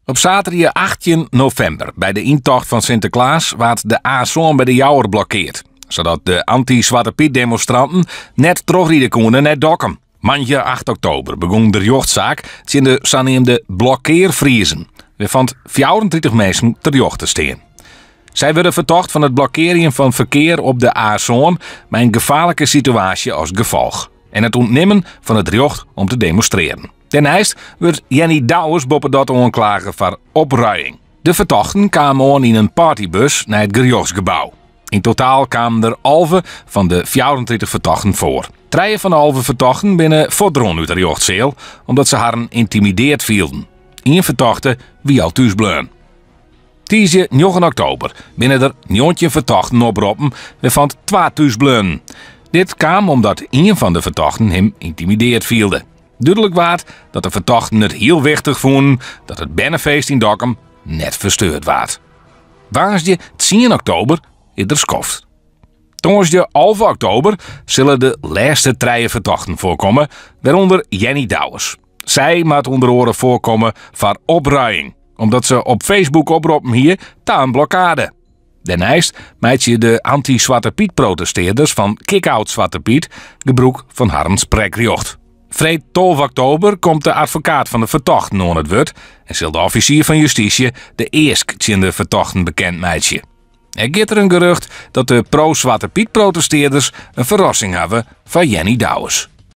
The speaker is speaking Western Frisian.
Op saterdei 18 novimber, by de yntocht fan Sinteklaas, waard de A-sân by De Jouwer blokkeard, sadat de anty-Swarte Pyt-demonstranten net trochride koene nei Dokkum. Moandei 8 oktober begûn de rjochtsaak tsjin de saneamde blokkearfriezen, wêrfan't 34 minsken terjochte stean. Sy wurde fertocht fan it blokkearjen fan ferkear op de A-sân mei in gefaarlike situaasje as gefolch en it ûntnimmen fan it rjocht om te demonstrearen. Dêrneist wurdt Jenny Douwes boppedat oanklage foar opruiing. De fertochten kamen oan yn in partybus nei it gerjochtsgebou. Yn totaal kamen der 11 fan de 34 fertochten foar. Trije fan de 11 fertochten binne fuortdroan út de rjochtseal omdat se harren yntimideard fielden. Ien fertochte wie al thús bleaun. Tiisdei 9 oktober binne der 19 fertochten oproppen, wêrfan't twa thús bleaunen. Dit kaam omdat ien fan de fertochten him yntimideard fielde. Dúdlik waard dat de fertochten it hiel wichtich fûnen dat it bernefeest yn Dokkum net fersteurd waard. Woansdei 10 oktober is der skoft. Tongersdei 11 oktober sille de lêste trije fertochten foarkomme, wêrûnder Jenny Douwes. Sy moat ûnder oare foarkomme foar opruiing, omdat se op Facebook oproppen hie ta in blokkade. Dêrneist meitsje de anty-Swarte Pyt-protestearders fan Kick Out Zwarte Piet gebrûk fan harren sprekrjocht. Freed 12 oktober komt de advokaat fan de fertochten oan it wurd en sil de offisier fan justysje de eask tsjin de fertochten bekend meitsje. Ek giet der in gerucht dat de pro-Swarte Pyt-protestearders in ferrassing hawwe foar Jenny Douwes.